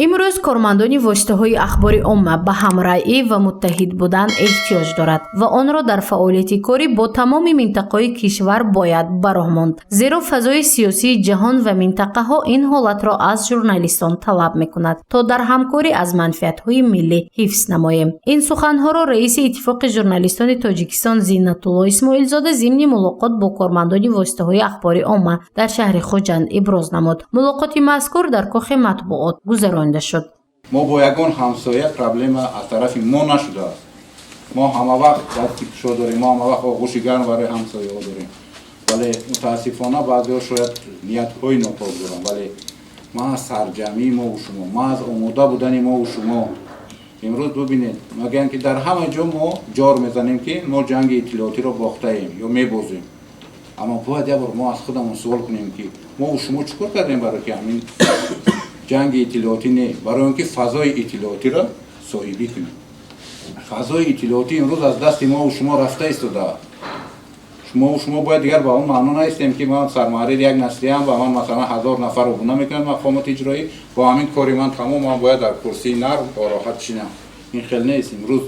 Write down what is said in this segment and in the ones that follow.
Имрӯз кормандони воситаҳои ахбори омма ба ҳамраъӣ ва муттаҳид будан эҳтиёҷ дорад ва онро дар фаъолияти корӣ бо тамоми минтақаҳои кишвар бояд ба роҳ монд. Зеро фазои сиёсии ҷаҳон ва минтақаҳо ин ҳолатро аз журналистон талаб мекунад, то дар ҳамкорӣ аз манфиатҳои миллӣ ҳифз намоем. Ин суханҳоро раиси Иттифоқи журналистони Тоҷикистон Зиннатулло Исмоилзода зимни мулоқот бо кормандони воситаҳои ахбори омма дар шаҳри Хуҷанд иброз намуд. Мулоқоти мазкур дар кохи матбуот гузаронида шуд. Мо бо ягон ҳамсоя проблема аз тарафи мо нашудааст. Мо ҳама вақт дасти кушо дорем, мо ҳама вақт оғӯши гарм барои ҳамсояҳо дорем. Вале мутаассифона баъзеҳо шояд ниятҳои нопок доранд, вале ман аз сарҷамъии мову шумо, ман аз омода будани мову шумо имрӯз бубинед, мегӯянд ки дар ҳама ҷо мо ҷор мезанем, ки мо ҷанги иттилоотиро бохтаем ё мебозем. Аммо бояд як бор мо аз худамон суол кунем, ки мову шумо чӣ кор кардем барои ки ҳамин ҷанги иттилоотӣ не, барои он ки фазои иттилоотиро соҳибӣ кунем. Фазои иттилоотӣ имрӯз аз дасти мову шумо рафта истодааст. Шумову шумо бояд дигар ба он маъно наистем, ки ман сармуҳаррири як нашрияам ва ман масалан 1000 нафар обуна мекунад мақомоти иҷроӣ, бо ҳамин кори ман тамом, ман бояд дар курсии нарм бо роҳат шинам. Ин хел нест. Имрӯз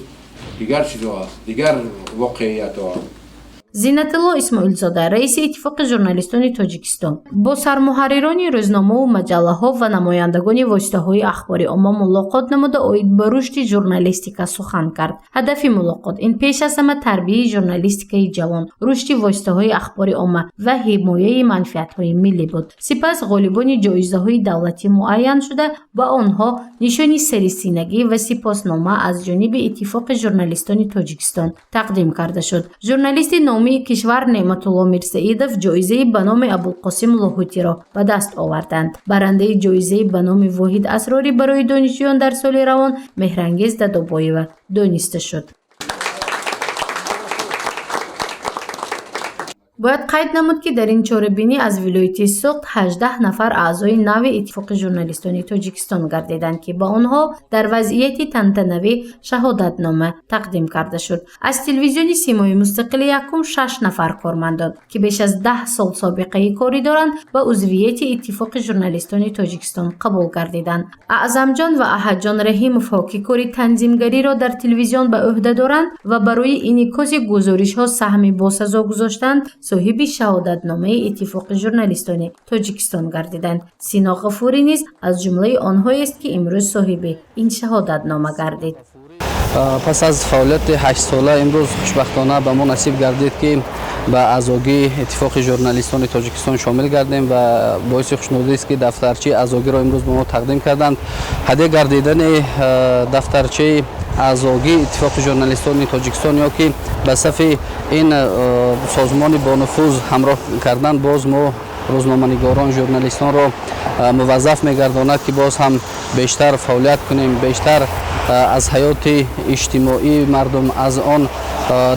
дигар чизо аст, дигар воқеиятҳо аст. Зиннатулло Исмоилзода, раиси Иттифоқи журналистони Тоҷикистон, бо сармуҳаррирони рӯзномаву маҷаллаҳо ва намояндагони воситаҳои ахбори омма мулоқот намуда, оид ба рушди журналистика сухан кард. Ҳадафи мулоқот ин пеш аз ҳама тарбияи журналистикаи ҷавон, рушди воситаҳои ахбори омма ва ҳимояи манфиатҳои миллӣ буд. Сипас ғолибони ҷоизаҳои давлатӣ муайян шуда, ба онҳо нишони сарисинагӣ ва сипоснома аз ҷониби Иттифоқи журналистони Тоҷикистон тақдим карда шуд. Журналисти номии кишвар Неъматулло Мирсаидов ҷоизаи ба номи Абулқосим Лоҳутиро ба даст оварданд. Барандаи ҷоизаи ба номи Воҳид Асрорӣ барои донишҷӯён дар соли равон Меҳрангез Дадобоева дониста шуд. Бояд қайд намуд, ки дар ин чорабинӣ аз вилояти Суғд 18 нафар аъзои нави Иттифоқи журналистони Тоҷикистон гардиданд, ки ба онҳо дар вазъияти тантанавӣ шаҳодатнома тақдим карда шуд. Аз телевизиони Симои мустақили якум 6 нафар кормандон, ки беш аз 10 сол собиқаи корӣ доранд, ба узвияти Иттифоқи журналистони Тоҷикистон қабул гардиданд. Аъзамҷон ва Аҳадҷон Раҳимовҳо, ки кори танзимгариро дар телевизион ба ӯҳда доранд ва барои инъикоси гузоришҳо саҳми босазо гузоштанд, соҳиби шаҳодатномаи Иттифоқи журналистони Тоҷикистон гардиданд. Сино Ғафурӣ низ аз ҷумлаи онҳоест, ки имрӯз соҳиби ин шаҳодатнома гардид. Пас аз фаъолияти 8сола имрӯз хушбахтона ба мо насиб гардид, ки ба аъзогии Иттифоқи журналистони Тоҷикистон шомил гардем ва боиси хушнудист, ки дафтарчаи аъзогиро имрӯз ба мо тақдим карданд. Ҳадя гардидани дафтарчаи аъзогии Иттифоқи журналистони Тоҷикистон ё ки ба сафи ин созмони бонуфуз ҳамроҳ кардан боз мо рӯзноманигорон, журналистонро муваззаф мегардонад, ки боз ҳам бештар фаъолият кунем, бештар аз ҳаёти иҷтимоии мардум, аз он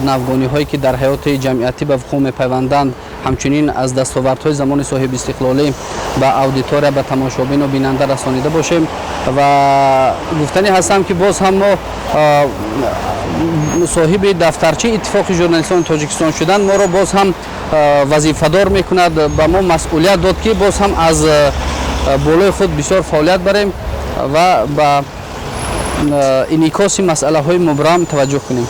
навгониҳое ки дар ҳаёти ҷамъиятӣ ба вуқӯъ мепайванданд, ҳамчунин аз дастовардҳои замони соҳибистиқлолӣ ба аудитория, ба тамошобину бинанда расонида бошем. Ва гуфтанӣ ҳастам, ки боз ҳам мо соҳиби дафтарчаи Иттифоқи журналистони Тоҷикистон шудан моро боз ҳам вазифадор мекунад, ба мо масъулият дод, ки боз ҳам аз болои худ бисёр фаъолият барем ва ба инъикоси масъалаҳои мубрам таваҷҷӯҳ кунем.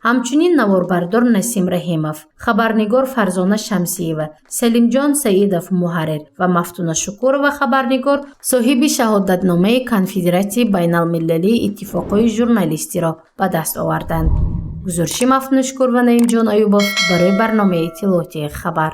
Ҳамчунин наворбардор Насим Раҳимов, хабарнигор Фарзона Шамсиева, Салимҷон Саидов муҳаррир ва Мафтуна Шукурова хабарнигор соҳиби шаҳодатномаи Конфедератсияи байналмилалии иттифоқҳои журналистиро ба даст оварданд. Гузориши Мафтуна Шукур ва Наимҷон Аюбов барои барномаи иттилоотии «Хабар».